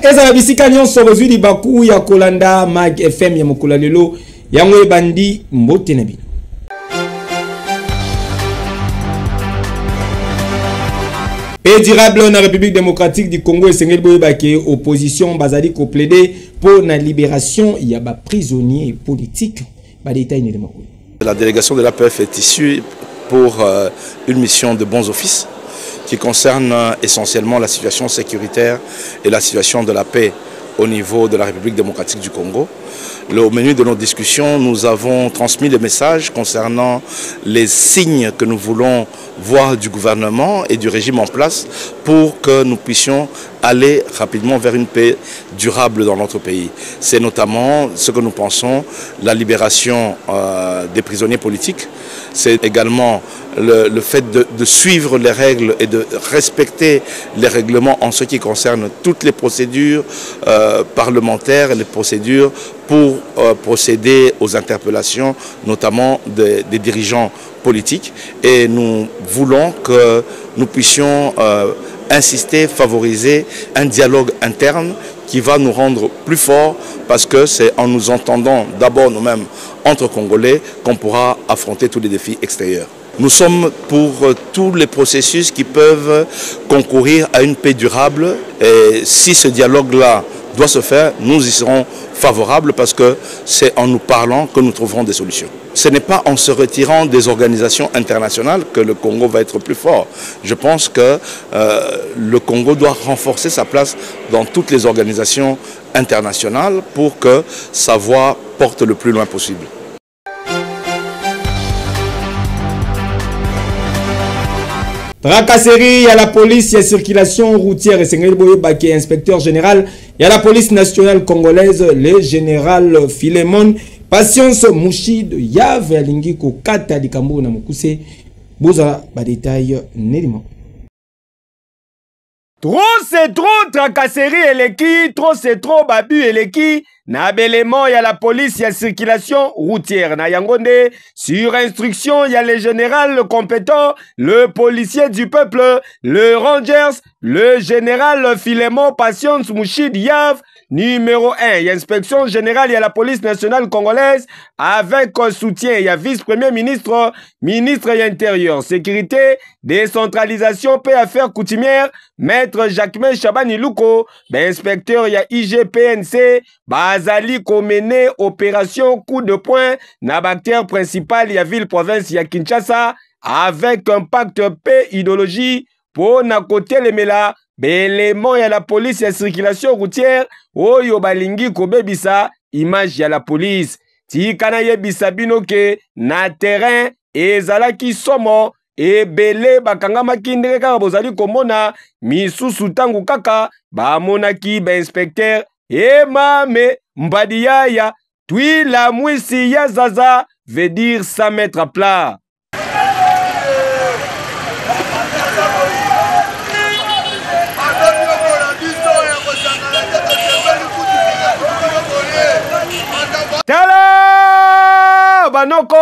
Ezala bisika nyonso bozwi libaku ya kolanda Mag FM ya mokolo ya lelo, yango ebandi mbote na bino. Paix durable na République démocratique du Congo, esengeli boyeba ke opposition bazali ko plaider pour la libération ya ba prisonniers politiques. Ba détails ne makolo. La délégation de l'APF est issue pour une mission de bons offices qui concerne essentiellement la situation sécuritaire et la situation de la paix au niveau de la République démocratique du Congo. Au menu de nos discussions, nous avons transmis des messages concernant les signes que nous voulons voir du gouvernement et du régime en place pour que nous puissions aller rapidement vers une paix durable dans notre pays. C'est notamment ce que nous pensons, la libération des prisonniers politiques. C'est également le fait de suivre les règles et de respecter les règlements en ce qui concerne toutes les procédures parlementaires et les procédures pour procéder aux interpellations, notamment des dirigeants politiques. Et nous voulons que nous puissions insister, favoriser un dialogue interne qui va nous rendre plus forts, parce que c'est en nous entendant d'abord nous-mêmes entre Congolais qu'on pourra affronter tous les défis extérieurs. Nous sommes pour tous les processus qui peuvent concourir à une paix durable, et si ce dialogue-là doit se faire, nous y serons favorables, parce que c'est en nous parlant que nous trouverons des solutions. Ce n'est pas en se retirant des organisations internationales que le Congo va être plus fort. Je pense que le Congo doit renforcer sa place dans toutes les organisations internationales pour que sa voix porte le plus loin possible. Tracasserie à la police et circulation routière et Sengeli Boye Bake, inspecteur général et à la police nationale congolaise, le général Philemon Patience Mushid Yave alingi ko kata likambo na mokuse boza ba détail nelima. Trop c'est trop, tracasserie eleki, trop c'est trop, babu eleki, na belemo ya la police ya circulation routière na yango nde, sur instruction ya le général le compétent, le policier du peuple, le Rangers, le général Philemon Patience Mushid Yav, numéro 1, ya inspection générale ya la police nationale congolaise, avec soutien ya vice-premier ministre, ministre ya intérieur, sécurité, décentralisation, paix, affaires coutumières, maître Jacquemain Shabani Luko, ben inspecteur ya IGPNC, bazali komene opération coup de poing na bactère principal ya ville province ya Kinshasa avec un pacte paix idéologie po na kotelemela belemo ya la police ya circulation routière oyo balingi kobebisa image ya la police. Tika nayebisa bino ke na terrain ezalaki somo, ebele bakangamaki ndenge kaka bozali komona misusu ntango kaka bamonaki ba inspecteur emame mbadi yaya twila mwisi ya zaza veut dire 100 mètres à plat. Tala banoko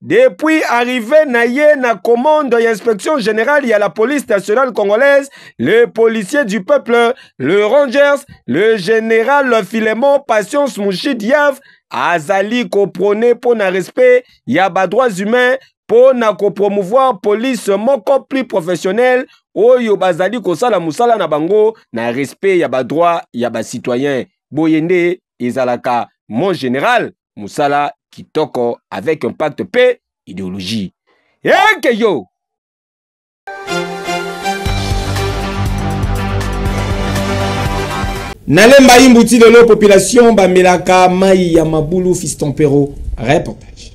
depuis arrivé na ye na commande ya inspection générale ya la police nationale congolaise, le policier du peuple, le Rangers, le général Philemon Patience Mushid Yav azali ko prôner pour na respect ya ba droits humains, pour na ko promouvoir police moko plus professionnelle oyo bazali kosala musala na bango na respect ya ba droits ya ba citoyens. Boyende ezalaka mon général musala kitoko avec un pacte paix idéologie. Eke yo. Nalemba imbuti lelo population bamelaka mai ya mabulu Fiston Pero reportage.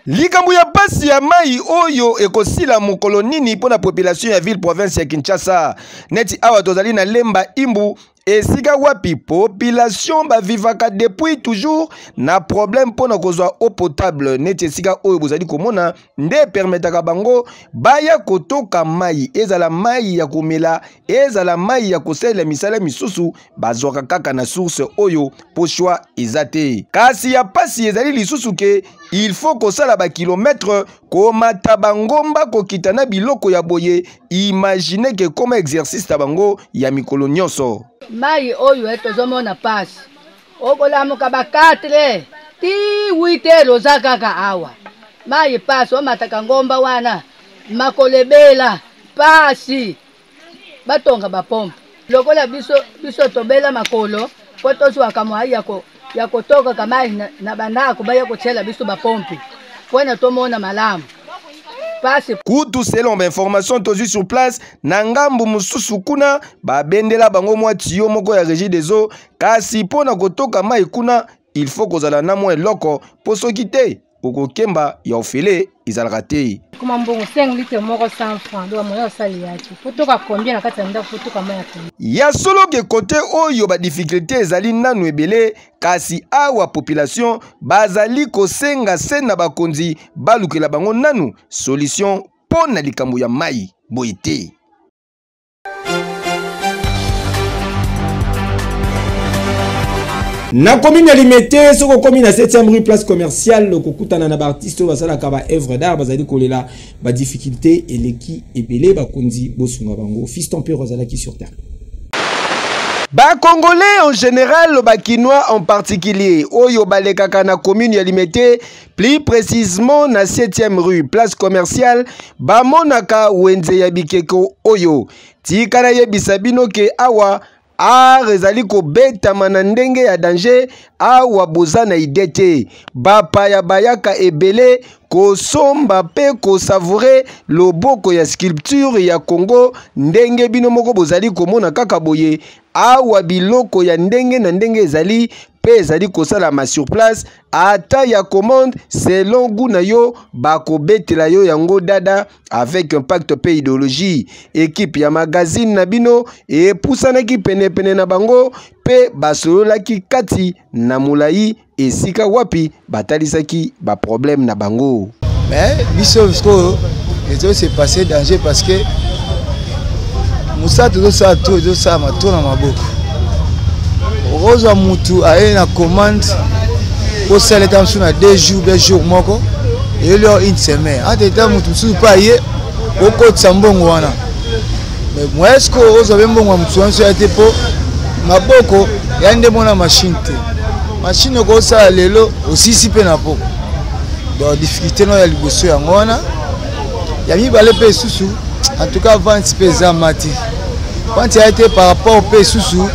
Likambo ya pasi ya mai oyo ekosila mokolo nini mpo na population ya ville province ya Kinshasa. Neti awa tozali na Lemba Imbu, Esika wapi population bavivaka depuis toujours na problème mpo na kozwa eau potable neti esika oyo bozali komona nde epermetaka bango baya kotoka mai, ezala mai ya komela, ezala mai ya kosalela misala misusu, bazwaka kaka na source oyo mpo choix eza te. Kasi ya pasi ezali lisusu ke il faut kosala bakilometre, komata bangomba, kokita na biloko ya boye. Imagine ke koma exercice na bango ya mikolo nyonso. Mai oyo eh, tozomona pasi, okolamuka ba 4 ti 8 heures oza kaka awa, mai pasi, omataka ngomba wana makolo ebela pasi, batonga bapompe lokola biso, biso tobela makolo mpo tozwaka mwai ya kotokaka mai na bandako, baya kotiela biso bapompe mpo na tomona malamu. Pasi. Kutu selon bainformation tozwi sur place na ngambu mosusu kuna babendela bango mwa tiyo moko ya régie des eaux, kasi mpo na kotoka mai kuna il faut kozala na mwa eloko mpo soki te okokemba ya ofele ezalaka te. Koma mbongo 5 litre moko 100 francs donc moyen osali yaki po toka combien na kati ya ndako po toka mai ya combien. Ya solo ke kote oyo ba difficulté ezali nanu ebele, kasi awa population bazali kosenga se na bakonzi balukela bango nanu solution mpo na likambo ya mai boye te. Na commune ya Limete, soki okomi na 7e rue place commerciale, okokutana na baartiste oyo basalaka ba œuvre d'art, bazali kolela ba difficulté eleki ebele, bakonzi bosunga bango. Fiston Pero azalaki sur terrain. Ba Congolais en général, ba Kinois en particulier, oyo balekaka na commune ya Limete, plus précisément na 7e rue place commerciale, bamonaka wenze ya bikeko oyo. Tika nayebisa bino ke awa art ezali kobetama na ndenge ya danger, awa boza na idée te. Bapaya bayaka ebele kosomba pe kosavoure loboko ya sculpture ya Congo ndenge bino moko bozali komona kaka boye. Awa biloko ya ndenge na ndenge ezali pe ezali kosalama sur place, ata ya commande selon goût na yo bakobetela yo yango dada avec impact pe idéologie. Equipe ya magazine na bino epusanaki penepene na bango pe basololaki kati na molai esika wapi batalisaki ba problème na bango. Mais biso sikoyo ezo se passer danger parce que mosala tozosala to ezosalama to na maboko. Okozwa mutu aye na commande kosala eta mosusu na 2 jours bien jour moko eyeli yo une semaine entre eta mutu mosusu mpe aye okotisa mbongo wana, mais moyen sikoyo ozwa mpe mbongo ya motu wana so ya te mpo maboko ya nde mona machine te. Machine okosala lelo osisi mpe na poko. Donc difficulté no ya liboso yango wana. Ya mibale mpe lisusu, en tout cas vente mpe eza mati. Vente ya te par rapport mpe lisusu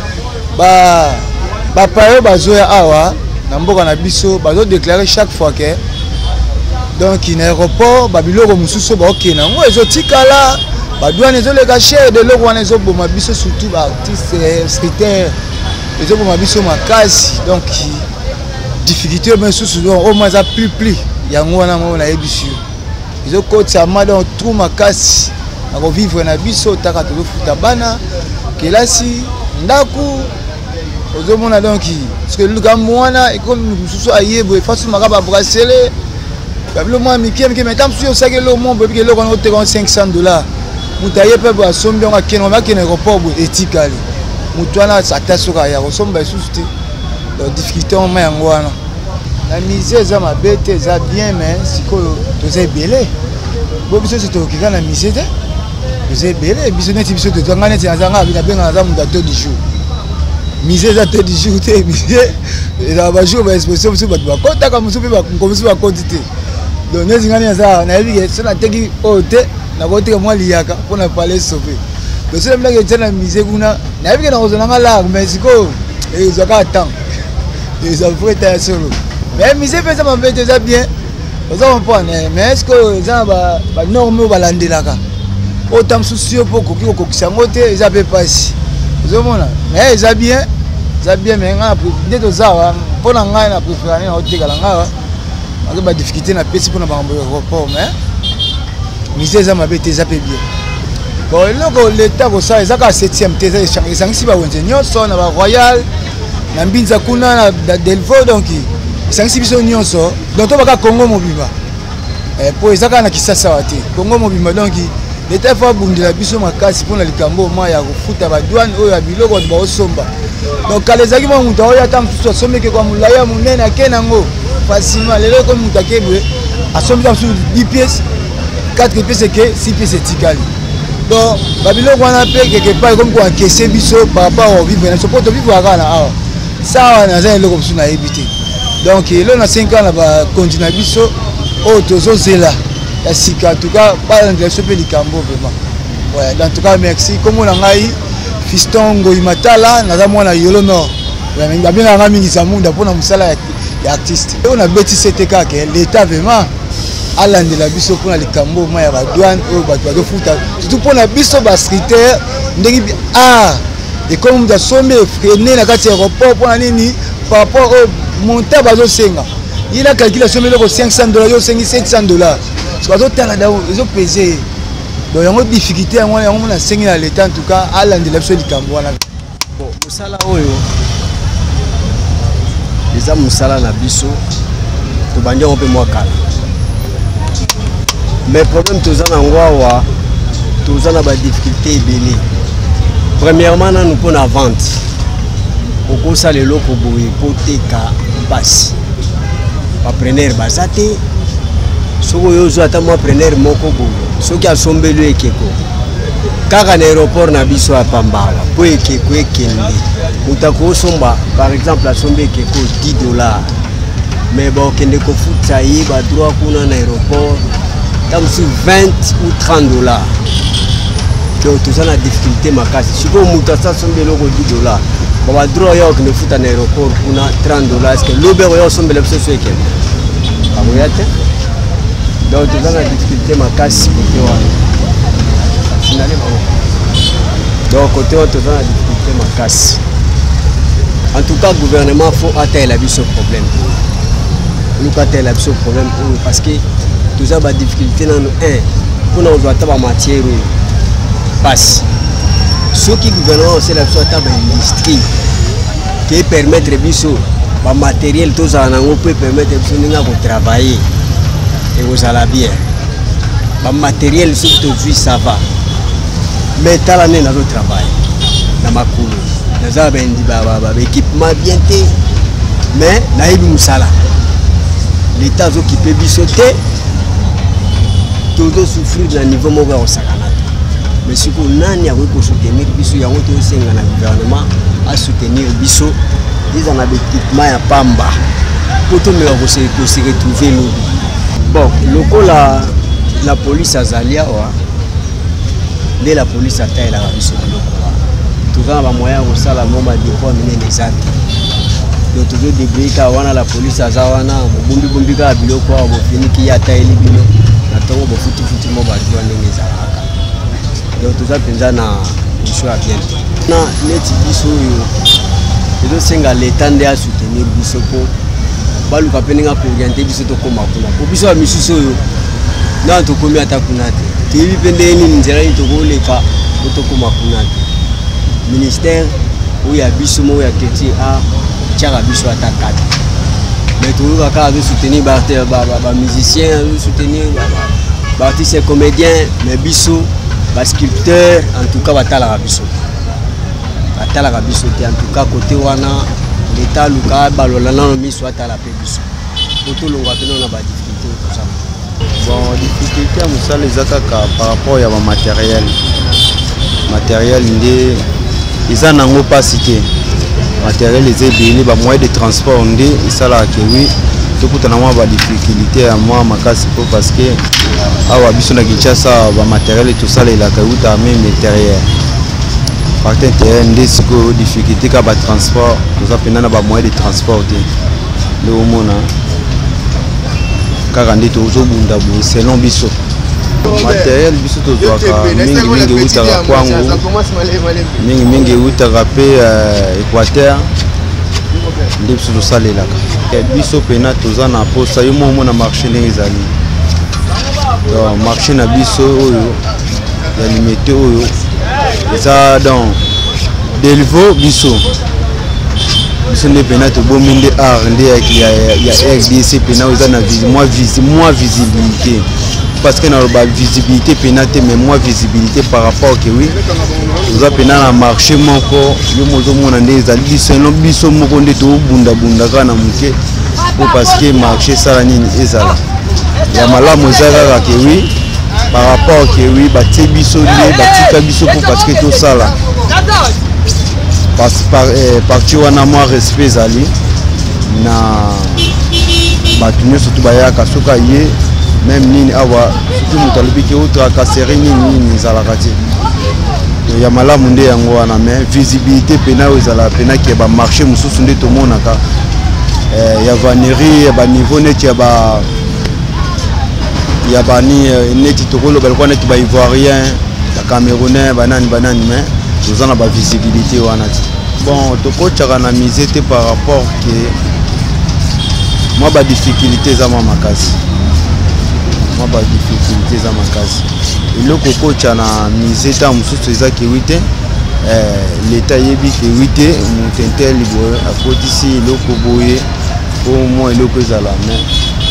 bapaya oyo bazoya awa na mboka na biso bazodeklare chaque fois ke donc na aéroport babiloko mosusu baokende yango ezotikala, badouane ezoleka cher, de eloko wana ezoboma biso surtout baartiste scripteur, ezoboma biso makasi. Donc difficulté oyo mosusu donc oyo mwa eza plus plus yango wana moko nayebisi yo ezokotisa ma donc trou makasi na kovivre na biso, taka tozofuta bana kelasi, ndako ozomona. Donc parce que likambo wana ekomi mosusu aye boye fasumaka babracelet babilo mwa mike mike, mais ntango mosusu osaki eloko moko boye eloko wana oteka 500 $, moto aye mpe boye asombi yango akende, akende aéroport boye etikali, moto wana ata soki aya kosomba lisusu te. Donc difficulté wana yango wana. Na musée eza mabe te, eza bien, mais sikoyo toza ebele bo biso nyonso tokokeka na musée te, toza ebele biso neti biso tozanga neti nazanga nabenga naza moto ya taux du jour. Musée eza taux du jour te, musée ezala bajour baexposition mosusu bato bakotaka, mosusu mpe nko mosusu bakoti te. Donc neti ngani naza nayebi ke so nateki oyo te nakoteka mwa liyaka mpona pale sauve. Donc so nabilaki etia na musée kuna nayebi ke nakozwa nanga lar, mais sikoyo ezwa kaka temps, eza vrai ta ya solo. Mais musée mpe eza mabe te, eza bien, oza comprendre, mais sikoyo eza na banorme oyo balandelaka oyo ta mosusu yo mpo okoki kokokisa yango te, eza mpe mpasi ozomona. Mais eza bien, eza bien, mais ngai nde toza awa mpo na ngai na préférane na otekala ngai awa ake badifficulté napesi mpona makambo ya aéroport, mais musée eza mabe te, eza mpe bien. Bon, eloko leta kosala eza kaka 7e te, esangisi bawenze nyonso na baroyal na mbinza kuna na Delvaux, donc esangisi biso nyonso, donc tobaka Congo mobimba mpo eza kaka na Kisasa awa te, Congo mobimba. Donc leta faut abundela biso makasi mpona likambo ma ya kofuta badouane oyo ya biloko bato baosomba. Donc kala ezalaki mwa moto aoya, ata mosusu asombi ekeko ya molai ya monene, ake nango facilement. Lelo ekomi moto ake boye, asombi ta mosusu 10 pièces, 4 pièces, eke 6 pièces etikali. Donc babiloko wana mpe quelque part ekomi koencaisser biso par rapport au vivre na biso, mpo tovivre kaka na awa sawa, naza eloko mosusu nayebi te. Donc eloko nasengi kaka na bakonzi na biso oyo tozozela ya sika, en tout cas balandela biso mpe likambo vraiment. Ouais, en tout cas merci. Kombo na ngai Fiston Ngoi Matala, naza mwana Yolo Nord, babengaka ngai mingi Zamunda mpona mosala ya artiste oyo nabeti sete. Kaka l'état vraiment alandela biso mpona likambo ma ya badouane oyo bato bazofuta, surtout mpona biso basculpteur, ndenge art ekomi moto asombi efreiner na kati ya aéroport. Mpona nini? Par rapport oyo montant bazosenga ye na calcul, asombi eloko 500 $, yo osengi 700 $, so azotala da ezopese ye. Donc yango difficulté yango wana, yango mona asengi na l'état en tout cas alandela biso likambo wana. Bon, mosala oyo eza mosala na biso, tobandi yango mpe mwa kala, mais problème toza nango awa, toza na badifficulté ebele. Premièrement nanu mpo na vente, okosala eloko boye mpo teka mpasi, bapreneur baza te. Soki oyo ozwa ata mwa preneur moko boye, soki asombeli ekeko kaka na aéroport na biso ya pamba awa, mpo ekeko ekende, moto akosomba, par exemple asombi ekeko 10 $, mais bakokende kofuta ye badroit kuna na aéroport ta mosusu 20 ou 30 $. Donc toza na difficulté makasi. Sikoyo moto asa asombi eloko 10 $, badroit oyo akokende futa na aéroport kuna 30 $, est-ce lobi akoya kosombela biso so ekende? Akoya te. Donc toza na difficulté makasi côté wana, finale bango. Donc côté wana toza na difficulté makasi. En tout cas gouvernement faut atayela biso problème oyo, luka atayela biso problème oyo, parce que toza badifficulté nano 1 mpona kozwa ata bamatière oyo pasi. Soki gouvernement osala biso ata baindustrie ke epermettre biso bamatériel tozala nango mpo epermettre biso ndenge ya kotravailler, ekozala bien. Bamatériel soki tozwi, ça va. Mais tala nde nazotravaille na makolo, naza baéquipement bien te, mais nayebi mosala. L'état azokipe biso te, tozosouffrir na niveau moko ya kosakana te. Mais sikoyo nani akoki kosoutenir biso? Yango tozosenga na gouvernement asoutenir biso, eza na baéquipement ya pamba mpo tomeka kose retrouver lobi. Bon, lokola la police azali awa, nde la police atayelaka biso biloko wana. Toza na bamoyen ya kosala mo badépôt ya minene eza te, donc tozodébrouiller kaka wana. La police aza wana, bobombibombi kaka biloko awa, bofiniki, ye atayeli bino na ntongo, bofutifuti mo badroit ndenge ezalaka. Donc toza mpenza na mission ya bien te. Na neti biso oyo ezosenga leta nde asoutenir biso mpo baluka mpe ndenge akoorienter biso tokóma kuna, po biso ya misusu oyo nano tokómi ata kuna te, toyebi mpe ndenge nini, nzela nini tokoleka po tokóma kuna te. Ministère oyo ya biso moko ya culture art tiaka biso ata kata, mais toyoka kaka azosoutenir bamusicien, azosoutenir baartiste comédien, mais biso basculpteur en tout cas batalaka biso, batalaka biso te. En tout cas côté wana leta aluka balola nano miso, atala mpe biso po tolongwa mpe nano na badifficulté oyo tozala. Bon, difficulté ya mosala eza kaka par rapport ya bamatériel. Matériel nde eza nango mpasi te, matériel eza ebele, bamoyen de transport nde esalaka ke wi tokutana mwa badifficulté ya mwa makasi, mpo parce que awa biso na Kinshasa bamatériel tosalelaka eutaka même intérieur, partie intérieur. Nde sikoyo difficulté kaka batransport, toza mpenza na bamoyen de transport te, nde omona kaka nde tozobunda boye. Selon biso matériel biso tozwaka mingimingi eutaka Kwango, mingimingi eutaka mpe Équateur, nde biso tosalelaka. Biso mpena toza na posa yo mo omona marché ndenge ezali. Donc marché na biso oyo ya limete oyo eza donc delvo biso biso nde mpena tobomi nde art nde ya, ya, ya rdc mpena oyo eza na mwa visibilité parce que naloba visibilité mpena te mais mwa visibilité par rapport ke oui toza mpena na marché moko yo mozomona nde ezali biso eno biso moko nde tobundabunda kaka na moke po parce que marché esala nini ezala ya malamu eza kaka ke oui par rapport ke oui batie biso nde batika biso mpo parce que tosala par, eh, parti wana mwa respect ezali na bato nyonso to bayaka soki aye meme nini awa soki moto alobi ke otracasserie nini nini ezalaka te ya malamu nde yango wana mais visibilité mpena oyo ezalaka mpena ke bamarché mosusu nde tomonaka eh, ya vannerie ya baniveau neti ya ba ya bani eh, neti tokoloba lokola neti baivoirien bacamerounais banani banani mais toza na bavisibilité wana te bon tokotyaka na musée te par rapport ke mwa badifficulté eza mwa makasi mwa badifficulté eza makasi eloko okotya na musée ntango mosusu eza kewi te eh, leta ayebi kewi te moto inteli boye akotisi eloko boye mpo mwa eloko ezala mais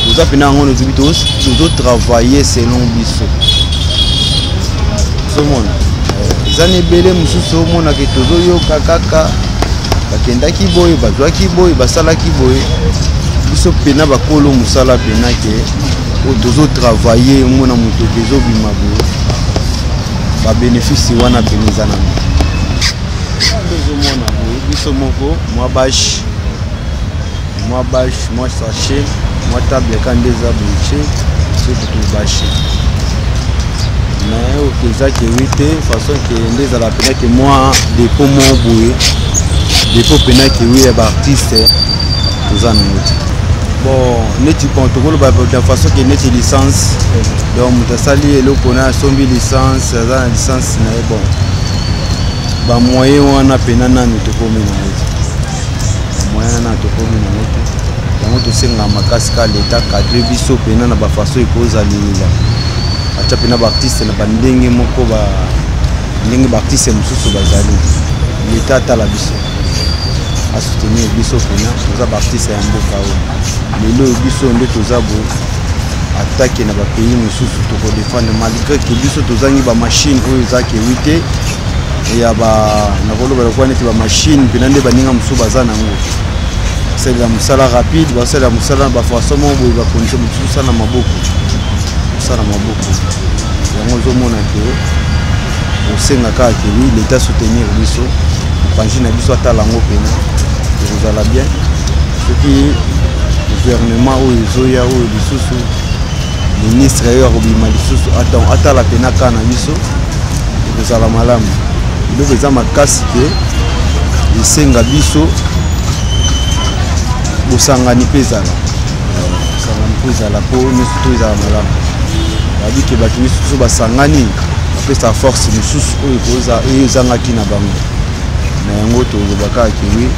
toza mpena yango nozobi tozotravaille selon biso ozomona eh, eza na ebele mosusu omonaka tozoyoka kaka bakendaki boye bazwaki boye basalaki boye biso mpena bakolo mosala mpena ke oyo tozotravaille omona moto ke ezobima boye babénéfice wana mpena eza na tozomona boye biso moko mwa bashe mwa bashe mwa sachet mwa table ka nde eza boye soki tobashe mais oyo eza kewi te façon ke nde ezala mpena ke mwa dépôt moko boye dépôt mpena kewi ya baartiste toza nango te bon neti bon tokoloba de façon ke neti licence donc moto asali eloko na asombi licence aza na licence na ye bon bamoyen wana mpena nanu tokomi nango te bamoyen wana tokomi nango te yango tosengaka makasi ka leta cadre biso mpena na bafaçon ekozalelela atya mpena baartiste na bandenge moko ba ndenge baartiste mosusu bazali leta atala biso asoutenir biso mpena toza baartiste ya mboka oyo lelo oyo biso nde toza boye atake na bapays mosusu tokodefendre malgré ke biso tozangi bamachine oyo eza kewi te ya ba nakoloba lokola neti bamachine mpena nde baninga mosusu baza nango basalela mosala rapide basalela mosala na bafaçon moko boye bacondition mosusu osala na maboko osala maboko yango ozomona ke osenga kaka ke wi leta soutenir biso mopanzi na biso atala yango mpena ekozala bien soki gouvernement oyo ezoya oyo lisusu ministre oyo akobima lisusu atala mpena ka na biso ekozala malamu eloko eza makasi te esenga biso bosangani mpe ezala bosangani mpe ezala mpo nyonso to ezala malamu babi ke bato nyonso so basangani bapesa force mosusu oyo ezangaki na bango na yango toloba kaka ke wi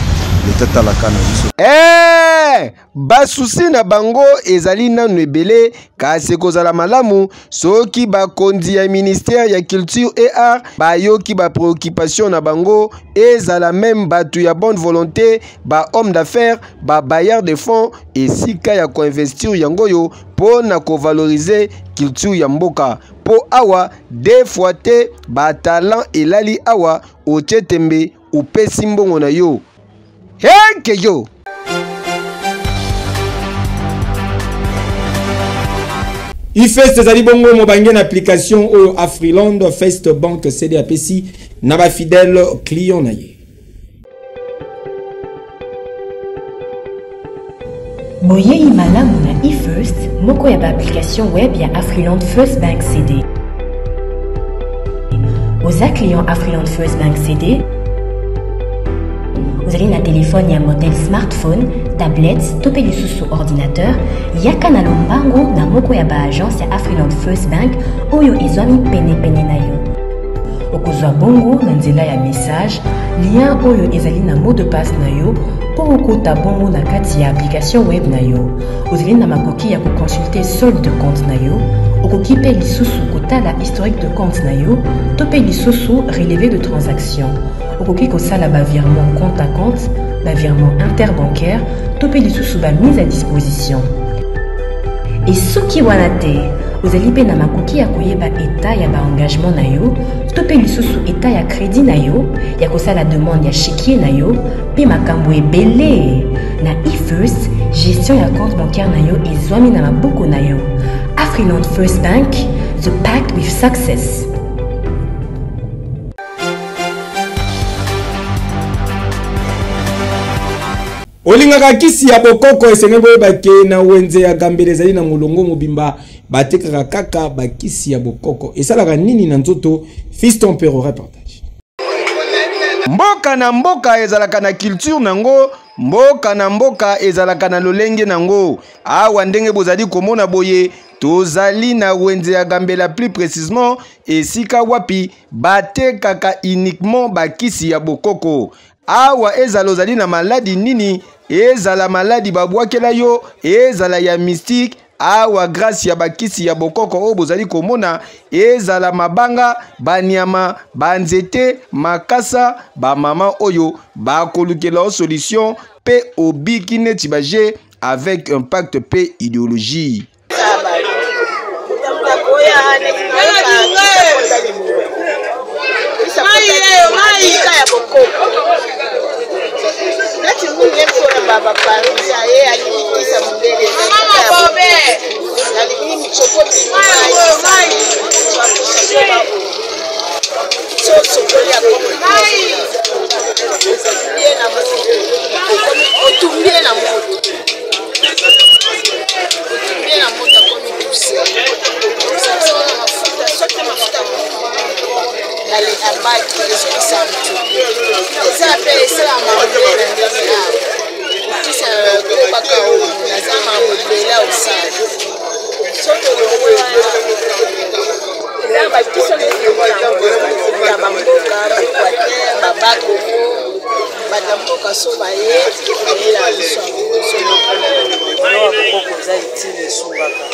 leta talaka na biso hey! Eh! Basusi na bango ezali nanu ebele, kasi ekozala malamu soki bakonzi ya ministère ya culture et art bayoki ba préoccupation na bango, ezala meme bato ya bonne volonté, ba hommes d'affaires, ba bailleurs de fonds, esika ya koinvestir yango oyo mpo na kovaloriser culture ya mboka. Mpo awa deux fois te ba talent elali awa, otie tembe opesi mbongo na yo. Henke yo! Ifest ezali bongo mobange na application oyo Afriland First Bank CD apesi na ba fidèle client na ye. Boyei malamu na eFirst, moko ya ba application web ya Afriland First Bank CD. Oza client Afriland First Bank CD? Ozali na telefone ya modèle smartphone, tablette to mpe lisusu ordinateur? Yaka na lombango na moko ya ba agence ya Afriland First Bank oyo ezwami penepene na yo. Okozwa bongo na nzela ya message lien oyo ezali na mot de passe na yo mpo okota bongo na kati ya application web na yo. Ozali na makoki ya koconsulte solde de compte na yo. Okoki mpe lisusu kotala historique de compte na yo to mpe lisusu relevé de transaction. Okoki kosala ba virement compte à compte, ba virement interbancaire to mpe lisusu ba mise à disposition. E soki wana te, ozali mpe na makoki ya koyeba etat ya ba engagement na yo to mpe lisusu etat ya crédit na yo, ya kosala demande ya chéquier na yo mpe makambo ebele. Na eFirst, gestion ya compte bancaire na yo ezwami na maboko na yo. Afriland First Bank, the pact with success. Olingaka kisi ya bokoko, esengeli boyeba ke na wenze ya Gambela ezali na molongo mobimba batekaka kaka bakisi ya bokoko. Esalaka nini na nzoto? Fiston Pero reportage. Mboka na mboka ezalaka na culture nango, mboka na mboka ezalaka na lolenge nango. Awa ndenge bozali komona boye, tozali na wenze ya Gambela, plus précisément esika wapi batekaka uniquement bakisi ya bokoko. Awa ezala ozali na maladi nini, ezala maladi babwakela yo, ezala ya mystique, awa grâce ya bakisi ya bokoko oyo bozali komona, ezala mabanga, banyama, banzete, makasa, bamama oyo bakolukela yo solution pe obiki neti baje avec impact pe idéologie. Neti mungu ye mpona bapanzi ye alingi kisa mondele, alingi micopo sosokoli otumbi ye na moto, otumbi ye na moto, akomi poussière, osalisa na mafuta, soki mafuta abaki ezongisa motu, eza mpe esalama mabe na ndenge awa kisa kobaka oyo naza makambo ebele osala soki olongo wana eza bakisa neti bamboka baequateur, babakongo, bato mboka so baye bayela biso. Biloko ya bokoko eza utile, esungaka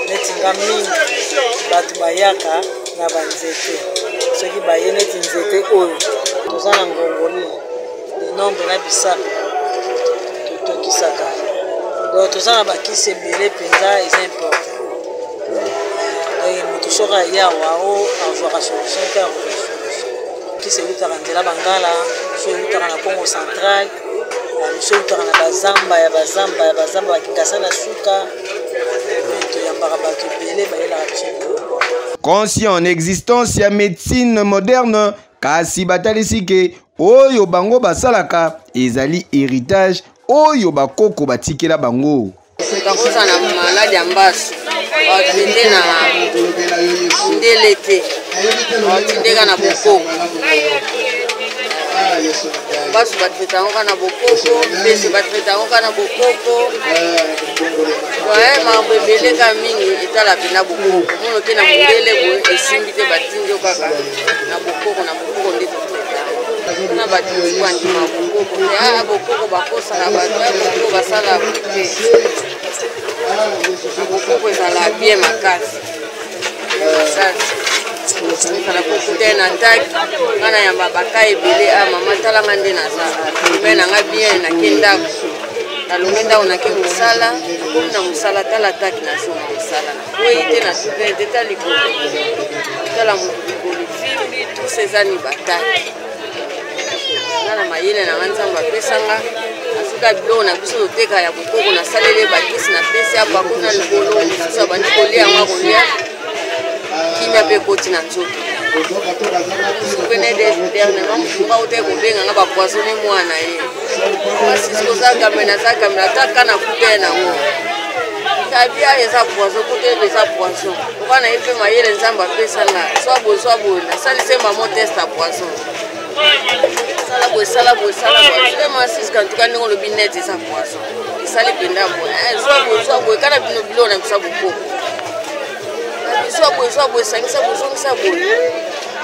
neti nga mingi. Bato bayaka na banzete, soki baye neti nzete oyo toza na ngongoli de nombre na bisapi totokisaka, donc toza na bakisi ebele mpenza, eza important. Donc moto soki ayawa o azwaka solution te, akozwa solution. Kisi eutaka nzela bangala, mosusu eutaka na Congo Central, mosusu eutaka na bazamba ya bazamba ya bazamba bakingasa na suka. Toyambaka bato ebele bayelaka biso biloko. Conscient en existence ya médecine moderne, kasi batalisi ke oyo bango basalaka ezali héritage oyo bakoko batikela bango. Bakozala na maladi ya mbasu, batinde na ndele te, batindeka na bokoko. Mbasu batraite yango kaka na bokoko, mbese batraite yango kaka na bokoko. Makambo ebele kaka mingi etala mpena bokoko. Mono te na mondele boye esimbi te, batindi yo kaka na bokoko, na bokoko nde totraite yango. Mpona bato mosusu bandima bokoko te, a bokoko bakosaka bato, a bokoko basala te. Na bokoko ezala bien makasi makasi, ezala kokuta na attaque. Nga na yamba baka ebele. A mama, talanga nde naza me nanga bien, nake ndako, nalonge ndako, nake mosala, nakomi na mosala, tala atake, nazonga mosala, nakwei te, natupe te, ta likolo, tala moto likolo vimbi, tous eza ni batake. Nga na mayele na nga Nzambe apesanga, asuka biloko na biso toteka ya bokoko, nasaleli bakisi, napesi apako na likolo, mosusu abandi kolia yango, akolia kimia mpe ekoti na nzoto. Mosusu mpe ne dernièrement, mosu moko akotaki kobenga nga, bapoisonne mwana ye. Masisi koza kamela, naza kamela ata ka na kuta nango tabia eza poison, kuta eza poison. Oka na ye mpe mayele Nzambe apesanga, swa boye, swa boye, nasalisi mamo test ya poison, sala boye, sala boye, sala boye. Vraiment sisi, en tout cas ndenge olobi net eza poison, esali mpenza boye, zwa boye, zwa boye, kaka bino biloko na biso ya bokoko, zwa boye, zwa boye, sangisa boye, zongisa boye.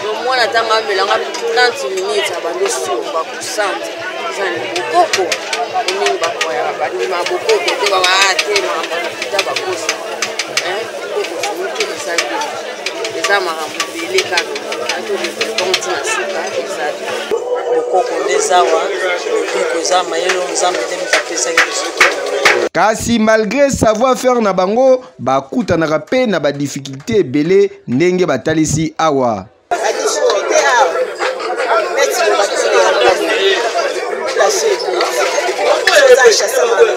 Yo mwana ntango amelanga 30 minutes, abandi osumba kosanza. Eza na bokoko mingi, bakoyaka bandima bokoko te, baba te, makambo ya lokuta, bakosa bokoko. Eza bien, eza makambo ebele kaka atoleka ntina suka eza te. Bokoko nde eza awa, lobiko eza mayele oyo Nzambe nde moto apesaki biso. Kasi malgré savoir faire na bango, bakutanaka mpe na badifficulté ebele ndenge batalisi awa. Badifficulté awa neti place eza chasse ozala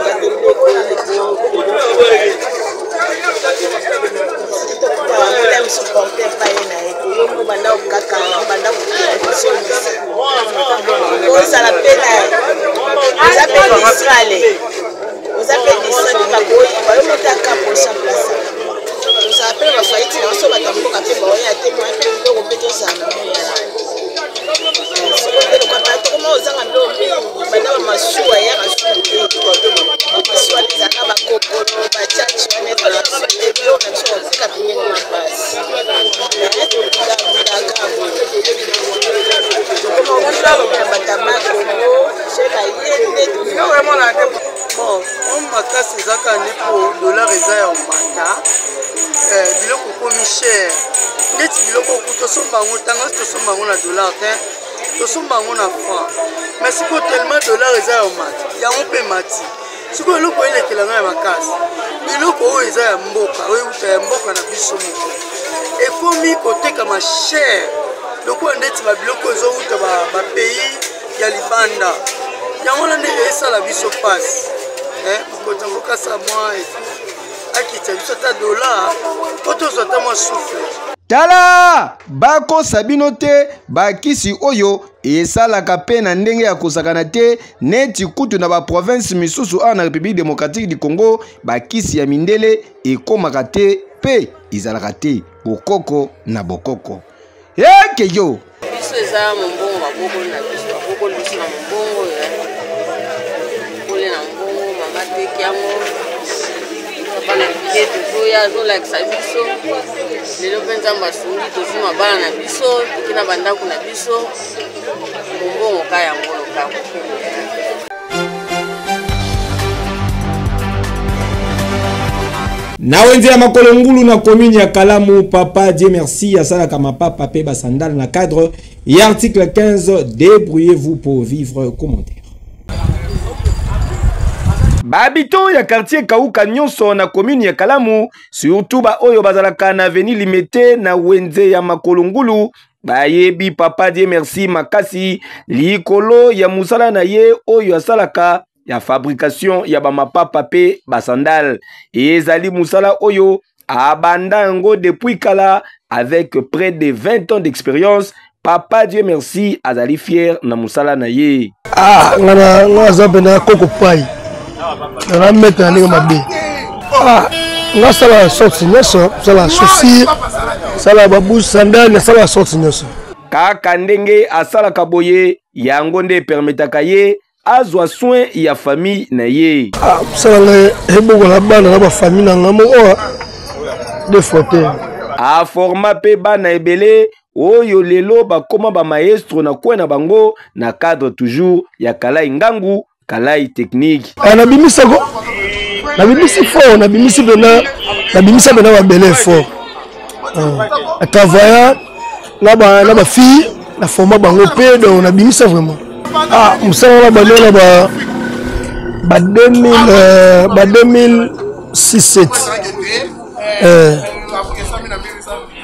mpe na oza mpe distrale oza mpe distrait mpe bakoyiba yo moto aka prochain place tozala mpe na bafaiti na biso bato ya mboka mpe baoya te moya mpe biloko mpe tozala na moya sikoyo mpe lokwapa tokoma ozanga biloko mingi banda bamasuwa eyaka suku te bamasuwa wana ezalaka bakokolo bachachi wana ezalaka te biloko na biso koteka pengeni mapasi tobulabulaka boye tokoma kobula batamakongo soki baye nde Bon, oyo makasi eza kaka nde mpo dollar eza ya omata, eh, biloko ekomi cher. Ndeti biloko oku tosomba yango ntango tosomba yango na dollar te, tosomba yango na franc. Mais sikoyo tellement dollar eza ya omata, yango mpe emati. Sikoyo eloko elekela ngai ya makasi, biloko oyo eza ya mboka, oyo euta ya mboka na biso moko, ekomi kotekama cher lokola ndeti babiloko ezowuta bapays ya libanda. Yango wana nde esala biso mpasi. Mokonzi ya mboka asala mwa etu akitisa biso ata dollar mpo tozwa ata mwa souffle. Tala, bakosa bino te, bakisi oyo esalaka mpe na ndenge ya kosakana te, neti kutu na baprovince misusu awa na République démocratique du Congo, bakisi ya mindele ekomaka te mpe ezalaka te. Bokoko na bokoko. Eke yo! Biso eza mombongo babokoli na biso, babokoli biso na mombongo ya koli na mbongo, mama teki yango bana mike tozoya azolakisa biso lelo mpe Nzambe asungi tozwi mabala na biso toki na bandako na biso mombongo ka yango lokango. Na wenze ya makolo ngulu na commune ya Kalamu, papa Dieu merci asalaka mapapa pe basandale na cadre ya article 15 débrouillez-vous pour vivre. Commentaire. Ba habitants ya quartier Kauka nyonso na commune ya Kalamu, surtout ba oyo bazalaka na avenue Limete na wenze ya makolo ngulu, bayebi papa Dieu merci makasi likolo ya mosala na ye oyo asalaka ya fabrication ya bamapapa pe basandale. Ezali mosala oyo abanda yango depuis kala avec près de 20 ans d'expérience. Papa Dieu merci azali fier na mosala na ye. Ah, nga na nga aza mpenza koko pai na maître na ndenge mabe. Ah, nga sala sorte nyonso, sala chaussure, sala babouche, sandale, sala sorte nyonso. Kaka ndenge asalaka boye, yango nde epermetaka ye azwa soin ya famille na ye. Ah, mosala ngai ebokola bana na bafamille na ngai moko de fois te. Aforma mpe bana ebele oyo lelo bakoma ba maestro na coin na bango na cadre toujours ya Kalai Ngangu, Kalai Technique. Ah, nabimisako nabimisi fort, nabimisi pena, nabimisa pena babele fort. Ah, travaillant na ba na ba fille na forma bango pe, donc nabimisa vraiment. Ah, mosala wana bando na ba ba 2000 ba 2006 7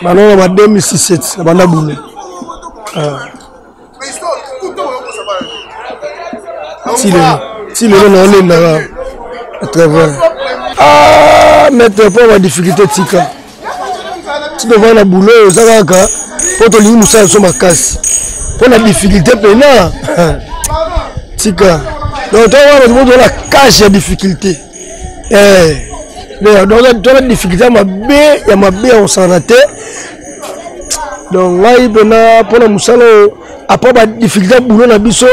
bando na ba 2006 7 na banda boulot. Ah. Ti lelo, ti lelo naolendaka à travers. Ah, maître, mpo ba difficulté tika ti tovanda na boulot oza kaka mpo tolingi mosala biso makasi mpo na difficulté mpena tika. Donc towana bato moto na cage ya difficulté, donc tona difficulté ya mabe ya mabe ya kosangana te. Donc ngai mpena mpona mosala oyo, apres badifficulté ya boulot na biso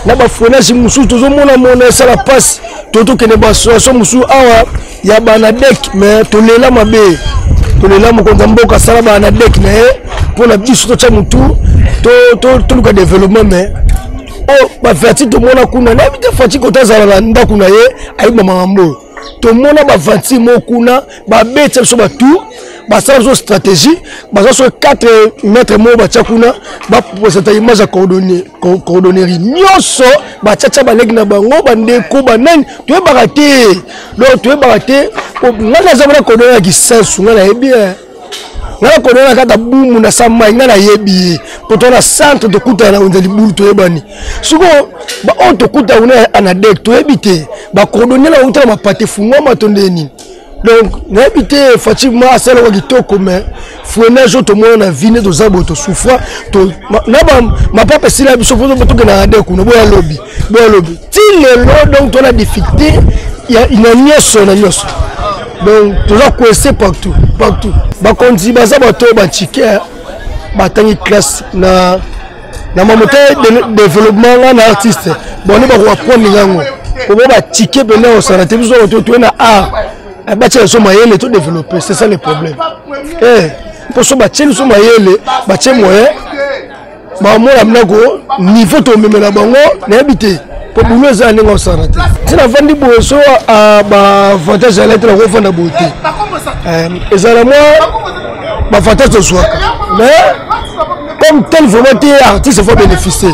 na bafrenage mosusu tozomona mona esala mpasi, to tokende baassociation mosusu awa ya banadek, mais tolela mabe, tolela mokonzi ya mboka asala banadek na ye mpona biso totya motu toluka développement. Mais oyo baverti tomona kuna, nayebi te Faci kota azala na ndako na ye ayiba makambo oyo. Tomona baventure moko kuna babetisa biso batour, basala biso stratégie, baza so 4 mètre moko batya kuna, bapresenta image ya cordonnerie nyonso, batyatia baleki na bango, bandeko banani, toyebaka te. Donc toyebaka te. Ngai naza mona cordonnerie ya Kisensu, ngai nayebi ngai na cordonnerie na kati ya Bumu na Samai, ngai nayebi ye po toza na centre, tokutana na wenze libulu, toyebani. Sikoyo baoyo tokutana kuna ya Anadek toyebi te, bacordonnier na utala mapate fungwama to nde nini. Donc nayebi te, effectivement asalaka kitoko, mais freinage oyo tomona na vie nde toza boye, tosouffra na mapapa esila biso po tokendaka nde kuna, boya lobi, boya lobi ti lelo. Donc tona difficulté na nyonso na nyonso, donc toza coince partout partout. Bakonzi baza bato oyo batike batangi classe na na mamote développement, nga na artiste boni bakoaprendre yango po bo batike mpena kosala te. Biso toye na art, batia biso mayele to développer, c'est ça le problème. Mpo so batie biso mayele, batie moyen, bamona ndako niveau tomemela bango, nayebi te po bulo eza ndenge osala te. Ti navandi boye so baavantage ya lete, nakofanda boye te, ezala mwa baavantage tozwaka, mais comme tel vraiment te artiste faut bénéficier,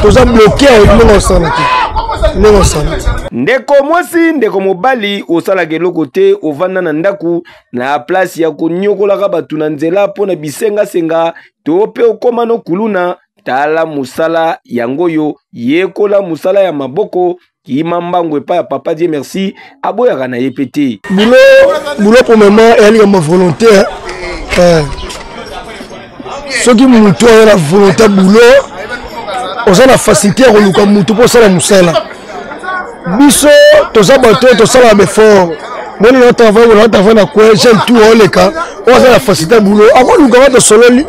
toza bloqué ndenge osala te, ndenge osala te. Ndeko mwasi, ndeko mobali, osalaka eloko te, ovanda na ndako na place ya konyokolaka bato na nzela mpo na bisengasenga to mpe okóma no kuluna. Tala mosala yango oyo, yekola mosala ya maboko, kima mbangu epai ya papa Dieu merci, aboyaka na ye mpe te. Boulot, boulot premièrement eyali kama volonté. Soki motu aza na volonté boulot, oza na facilité ya koluka motu mpo osala mosala. Biso toza bato oyo tosalaka baeffort, moni na travail, na travail na coin jeune tout oleka oyo aza na facilité ya boulot, akoluka nga tosololi,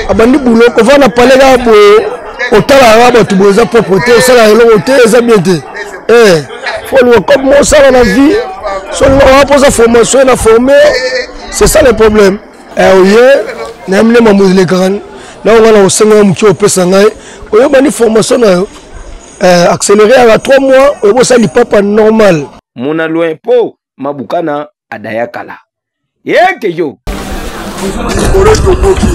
abandi boulot. Kovanda na palais kaka boye, otalaka bato boye, eza propre te, osalaka eloko te, eza bien te. Faut oluka comme mo osala na vie, so olinga mpoza formation na forme, c'est ça le problème. Oye nayebi nde mambo elekaka na nga na kosenga moke opesa ngai oyebani formation na yo, accéléré yaka 3 mois, oyebi osala lipapa normal. Mona loin po mabukana adaya kala yeke yo. Likolo toboki.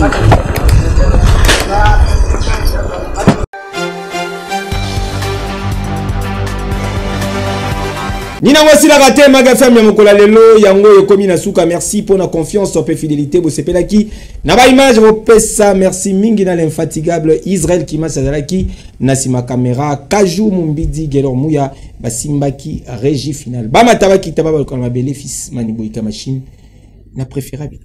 Nini yango esilaka te. Mag FM ya mokolo ya lelo yango ekomi na suka. Merci mpo na confiance mpe fidélité bosepelaki na baimage bopesa. Merci mingi na l'infatigable Israel Kimasi azalaki na nsima caméra, Kaju Mumbidi, Gelor Muya basimbaki régie finale, bamata bakita babalukana mabele, fils Maniboyika machine na préférable.